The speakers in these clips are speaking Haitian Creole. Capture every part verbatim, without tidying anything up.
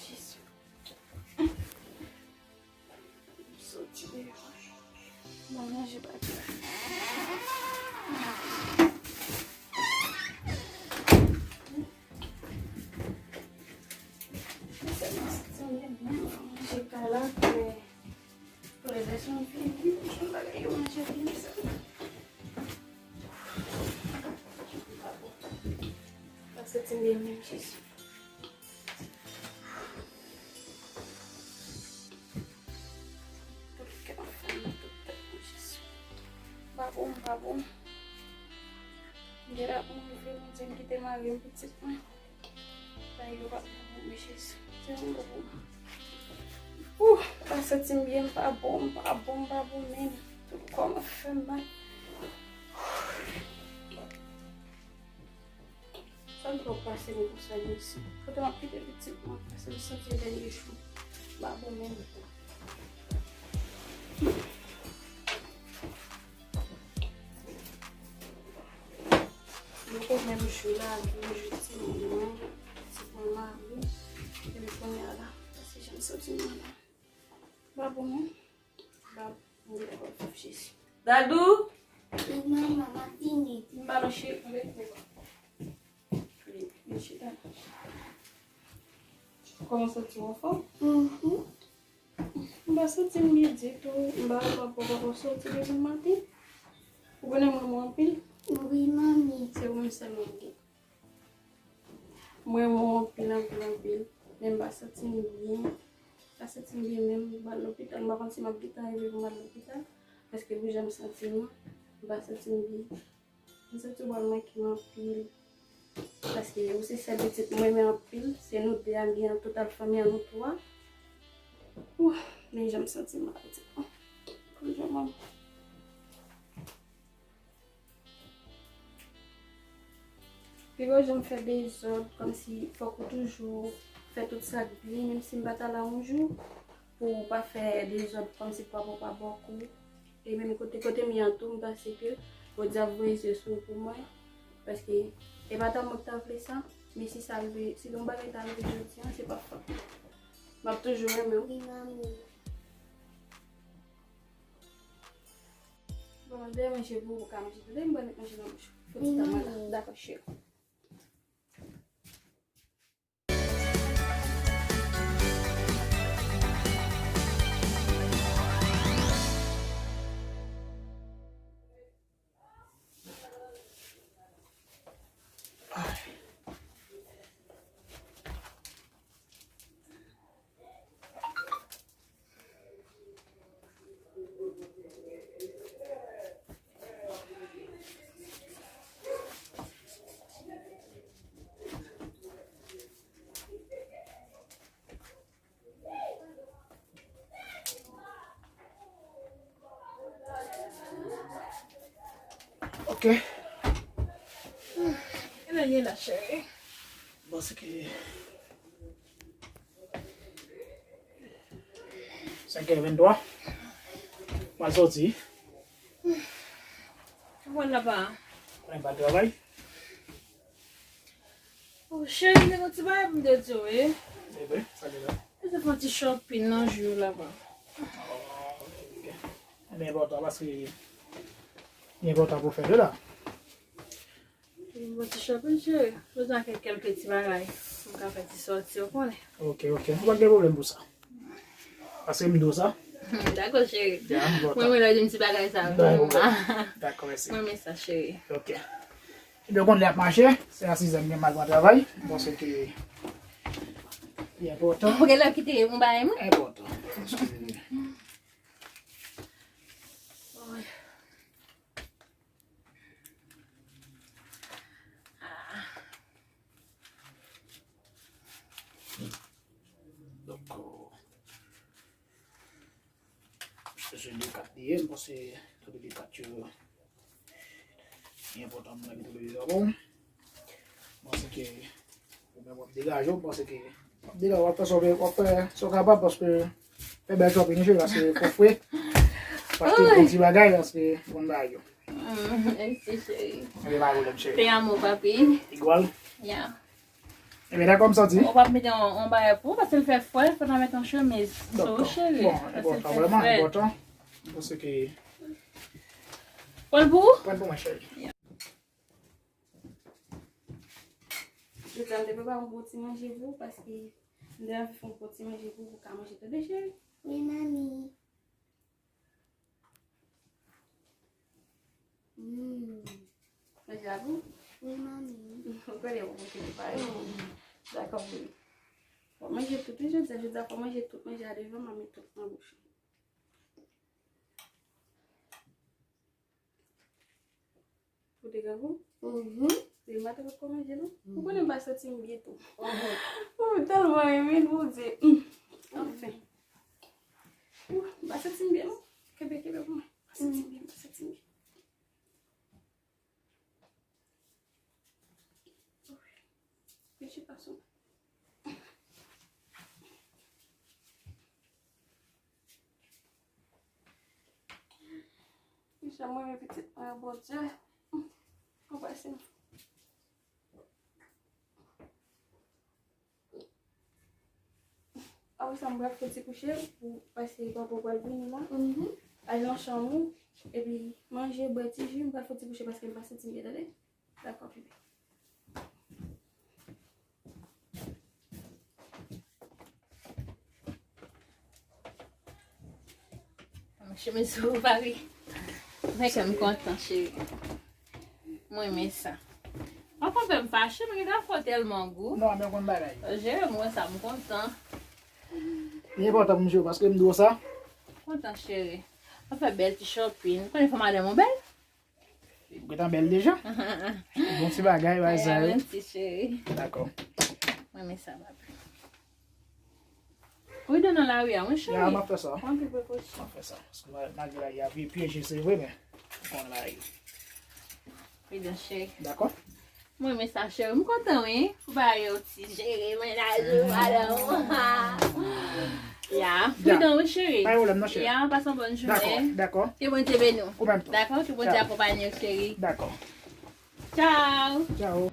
Jezi. Soti deyò. Mwen manje pa byen. Mwen sèlman santi m byen, mwen manje kay la, men pou lè lè sou m fini, m bagay yo manje byen sa. Pa santi m byen menm, Jezi. Tout kè m ap fè mal, tout tèt mwen, Jezi. Pa bon, pa bon. Gen la pou mwen vle, Bondye m kite mari m, pitit mwen. Bagay yo pa bon pou mwen, Jezi. Se yon bon pou mwen. Ouh, pa santi m byen, m pa bon, m pa bon, m pa bon menm. Tout kò m ap fè m mal. Sa m twò pase m konsa, Jezi. Kote m ap kite pitit mwen, pase m santi dènye jou. M pa bon menm. Mwen konn menm jou la, ki jou timoun mwen, pitit mwen, mari m, epi kounye a la, paske jan m santi mwen la. M pa bon menm. M pa bon, Jezi. Dadou! Wi, manman, m ap vini. M ba l yon cheri, m vin pran. Vin, vin chita. Kòman w santi w anfòm? Mhm. M pa santi m byen ditou. M pa, pa, pa, pa, pa soti depi maten. Ou konnen m renmen w anpil? Wi, manmi. Se ou menm sèlman m gen. M renmen w anpil, anpil, anpil. Men m pa santi m byen. M pa santi m byen menm. M pral lopital. M pa konn si m ap gentan rive pou m al lopital. Paske pou jan m santi m, m pa santi m byen. M santi w pral manke m anpil. Paske ou se sèl pitit mwen renmen anpil. Se nou de a m gen an total fanmi an, nou twa. Ouh, men jan m santi m la, pitit mwen. Pou jan m Pi gwo jan m fè dezòd, kòmsi fòk ou toujou fè tout sa k byen, menm si m pa ta la yon jou, pou w pa fè dezòd, kòmsi pa pou pa ba w kou. E menm kote, kote m ye an tou, m panse ke Bondye ap voye zye sou ou pou mwen, paske e pa ta mwen k ta vle sa, men si sa rive, si yon bagay ta rive jodi a, se pa fòt mwen. M ap toujou renmen w. Wi, manmi. Bon, mwen te manje pou ou, ou ka manje tou. Lè m ba w manje nan bouch ou. Fè ti tan mwen la. Dakò, cheri. Ok. Kilè l ye la, cheri? Bon, se ke senk è venntwa. Mwen soti. Ou konn la pa? Mwen pa travay. Oh, cheri, m gen yon ti bagay pou m te di w, wi. E vre, sa gen la? Mwen te fè yon ti shopping nan jou la pa. Oh, ok, ok. Ebyen, enpòtan paske gen enpòtan pou fè tou la. Yon ti shopping, cheri. Bezwen fè kèlke ti bagay. Mwen ka fè ti sòti, ou konnen. Ok, ok. Ou pa gen pwoblèm pou sa. Paske m di w sa. Dakò, cheri. Ya, m kontan. Mwen, mwen, lè di m ti bagay sa. Pa gen pwoblèm. Dakò, mèsi. Mwen, men sa, cheri. Ok. Ebyen, ou konn lè ap mache, se a sizè m gen mal pran travay. M panse ke li enpòtan. Ou gen lè kite yon bagay, mwen? Enpòtan. Paske Donk, se de kat li ye, m panse tout de kat yo li enpòtan pou mwen mete yo bon. M panse ke ou menm w ap degaje w, m panse ke w ap degaje w, w ap fè sa w vle, w ap fè sa w kapab, paske fè bèl shopping, cheri, paske fò fre. Paske bon ti bagay, paske bon bagay yo. Mm, mèsi, cheri. Ebyen, pa gen pwoblèm, cheri. Te amo, papi. Igual. Ya. Ebyen, dakò, m santi. Ou p ap mete yon, yon bagay pou ou, paske l fè frèt, fò n a mete yon chemiz sou ou, cheri. Bon, paske l fè frèt. Enpòtan, enpòtan. Paske... Pran l pou ou? Pran l pou mwen, cheri. Jodi a, m te prepare yon bon ti manje pou ou, paske m te anvi fè yon bon ti manje pou ou, pou w ka manje, tande, cheri? Wi, manmi. Mm. Manje a gou? Wi, manmi. Ou konnen ou okipe pa yo. Dakò, bebe. Fò manje tout, wi, jodi a, jodi a, fò manje tout manje a devan, m a met tout nan bouch ou. Ou te grangou? Mhm. Li pa te pot kòmanse, non? Ou konnen m pa santi m byen tou. Mhm. Ou tèlman renmen l, Bondye. Mm. Anfen. Ou, m pa santi m byen, non? Kenbe, kenbe pou mwen. M pa santi m byen, m pa santi m byen. Pitit pa sou. Jan mwen renmen pitit mwen, Bondye. Anbrase m. Apre sa, m pral fè ti kouche pou, paske papa pral vini la. Mhm. Al nan chanm ou, epi manje, bwè ti ji, m pral fè ti kouche paske m pa santi m byen, tande? Dakò, bebe. Chemiz ou, Paris. Mwen kè m kontan, cheri. Mwen renmen sa. Ou konn fè m fache, men gade fò tèlman gou. Non, men konn bagay. Jere m wè sa, m kontan. Li enpòtan pou m jere w, paske m di w sa. Kontan, cheri. Ou fè bèl ti shopping. Ou konnen fò madanm ou bèl? Ou gentan bèl deja. Bon ti bagay, bagay sa yo. Mèsi, cheri. Dakò. Mwen renmen sa, papi. Pridan nan lari a, wi, cheri. Ya, m ap fè sa. Pran anpil prekosyon. M ap fè sa. Paske ma-, malgre lari a pye-, pyeje, se vre, men ou konn lari. Pridan, cheri. Dakò. Mwen renmen sa, cheri. M kontan, wi. Pou ba yo ti jere mennaj ou, madanm ou. Ya, pridan, wi, cheri. Pa gen pwoblèm, non, cheri. Ya, pase yon bòn jounen. Dakò, dakò. Ke Bondye beni w. Ou menm tou. Dakò, ke Bondye akonpaye w, cheri. Dakò. Tchao. Tchao.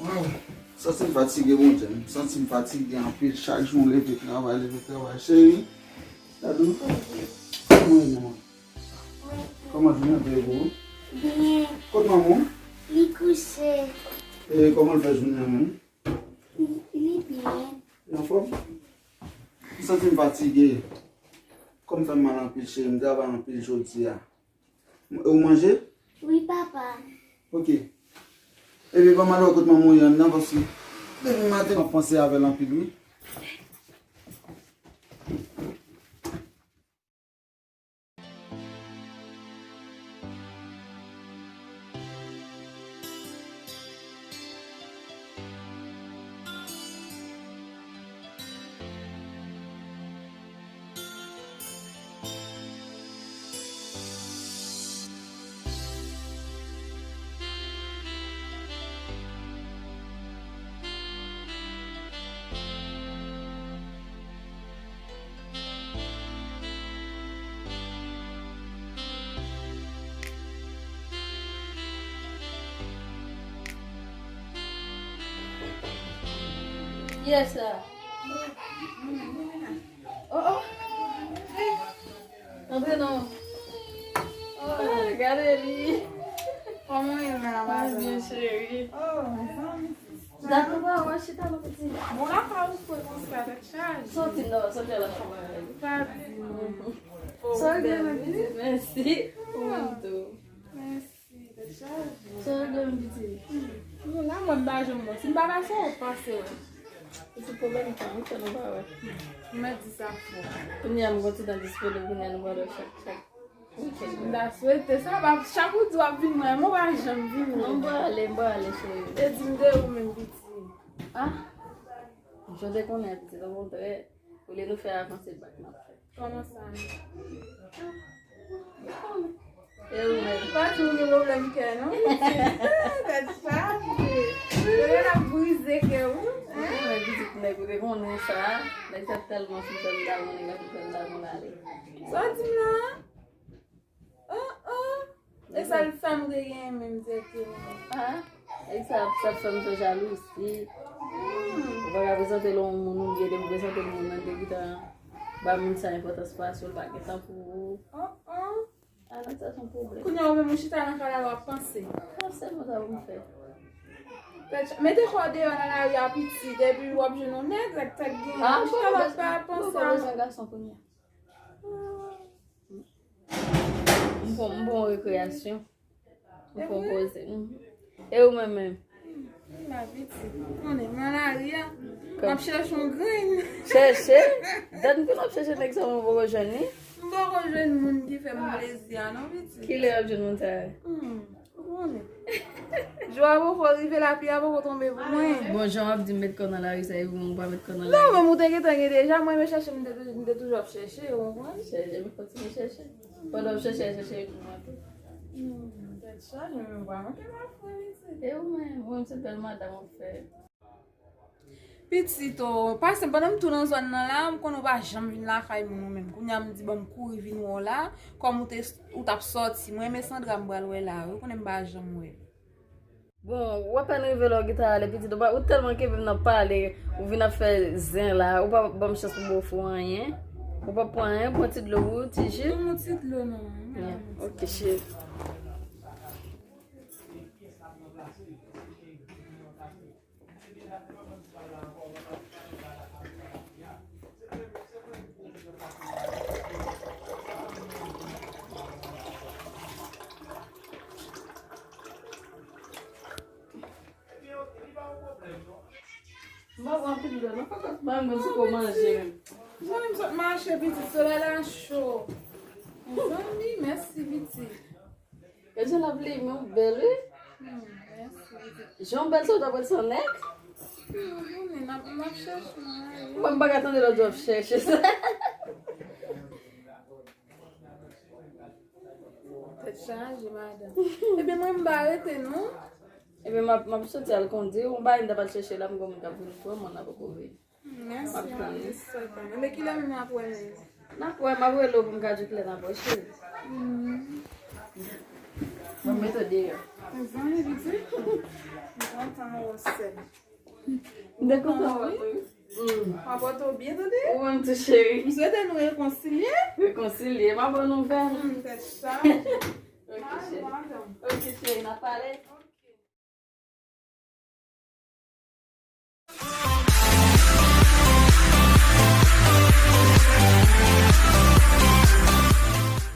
Waw, santi m fatige, Bondye. M santi m fatige anpil. Chak jou m leve travay, leve travay. Cheri, gade w. Kòman w ye, manman? Kòman jounen an te ye pou ou? Byen. Kot manman w? Li kouche. E kòman l fè jounen an menm? Li, li byen. Li anfòm? M santi m fatige. Kò m fè m mal anpil, cheri. M travay anpil jodi a. E ou manje? Wi, papa. Ok. Ebyen, ban m al wè kot manman w ye anndan, paske depi maten m ap panse avè l anpil, wi. Yes, sir. O, Antre non. Ah, gade li. Kòman w ye, madanm? Byen, cheri. Oh, mezanmi. Dakò, pa wè, chita non, piti. Bon, la pa ou fwe konsa, tèt chaje. Soti non, soti la chanm. Pa di non. Sa w gen, men, piti? Mèsi. Ou menm tou. Mèsi, tèt chaje. Sa w gen, men, piti? Non, la, mwen, m pa janm bon. Si m pa pase, w ap pase, wè. Piti, pwoblèm pa, wi, fè nou pa wè. M mèt di sa fò. Kounye a, m konn ti tan disponib, kounye a, nou pral wè chak, chak. M ta swete sa, pa, chak ou di w ap vin, mwen, mwen pa janm vini. Non, m pral ale, m pral ale, cheri. E di m de ou menm, piti. Ah, jan de konnen, piti, okontrè, olye nou fè avanse bak, n ap fè. Kòman sa? E ou menm? Pa di m gen pwoblèm kè, non, piti. Tèt chaje. Yo, n ap brize kè ou, hein? Ou menm, pitit nèg, ou te konnen sa. Nèg sa tèlman fin fè m damou, nèg la fin fè m damou, l ale. Sa w di m la? Oh, oh. E sa l fè m te genyen menm direkteman. Ah, e sa, sa fè m fè jalouzi. Hmm. Ou pa ka prezante l yon moun, oubyen depi w prezante l moun nan, depi tan ba moun sa enpòtans pa, si l pa gen tan pou ou. Oh, oh. Ah, nèg sa se yon pwoblèm. Kounye a, ou menm ou chita nan kay la, w ap panse. Ah, sèlman sa pou m fè. Mete kò w deyò nan lari a, pitit, epi w ap jwenn yon nèg, nèg tèt gen. Ah, chita la, pa panse. Mwen pa bezwen gason kounye a. M pran, m pran rekreyasyon. M pran poze. Mhm. E ou menm menm? M la pitit. Konnen, nan lari a. M ap chèche yon grenn. Chèche? Dat pou n ap chèche nèg sa, mwen poko jwenn li. M poko jwenn moun ki fè m plezi a, non, pitit. Kilè w ap jwenn moun sa a? Hmm. Ou konnen. Jou a poko rive, lapli a poko tonbe pou mwen. Bon, jan w ap di m met kò nan lari sa, e ou menm ou pa met kò nan lari? Non, men ou te gentan gen deja, mwen menm chèche, m te, m te toujou ap chèche, ou konprann? Chèche, m kontinye chèche. Pandan w chèche, chèche pou mwen tou. Hmm, tèt chaje, men ou pa manke m ap fè, pitit. E ou menm, ou menm se bèl madanm w ap fè. Pitit, o, pase m pandan m tou nan zòn nan la, m konnen w pa janm vin lakay moun ou menm. Kounye a m di, bon, m kouri vin wè w la, kòm ou te, ou t ap sòti. Mwen, men Sandra, m pral wè la, wi, ou konnen m pa janm wè. Bon, w apèn rive la, w gentan ale, pitit, ou pa, ou tèlman kenbe m nan pale, ou vin ap fè zen la, ou pa ban m chans pou m ofri w anyen. Ou pa pran anyen, pran ti dlo pou ou, ti ji. Ban m yon ti dlo, non. Yeah. Ok, cheri. M pa pran anpil lè, non, fòk mwen menm si pou manje menm. Mwen menm sot mache, pitit, solèy la cho. Mezanmi, mèsi, pitit. Gad jan l ap limen, ou bèl, wi. Hmm, mèsi, pitit. Jan w bèl sa, w ta pral san nèg? Hmm, m konnen, m ap, m ap chèche, mwen. Mwen, m pa ka tande lòt jou w ap chèche sa. Tèt chaje, madanm. Ebyen, mwen, m pa rete, non. Ebyen, m ap, m ap soti al kondi. Yon bagay m t ap al chèche la, m gen moun k ap vin pran mwen, n ap poko vini. Mèsi anpil, sè pa m. Men kilè menm n ap wè menm? N ap wè, m ap rele w pou m ka di w kilè n ap wè, cheri. Hmm. Bon, m mete w deyò. Mezanmi, pitit. M kontan wè w, sè m. M te kontan wè w tou. Hmm. M ap wè w byen, tande? Ou menm tou, cheri. M swete nou rekonsilye. Rekonsilye. M ap wè nouvèl. Hmm, tèt chaje. Ok, cheri. Madanm. Ok, cheri, n ap pale.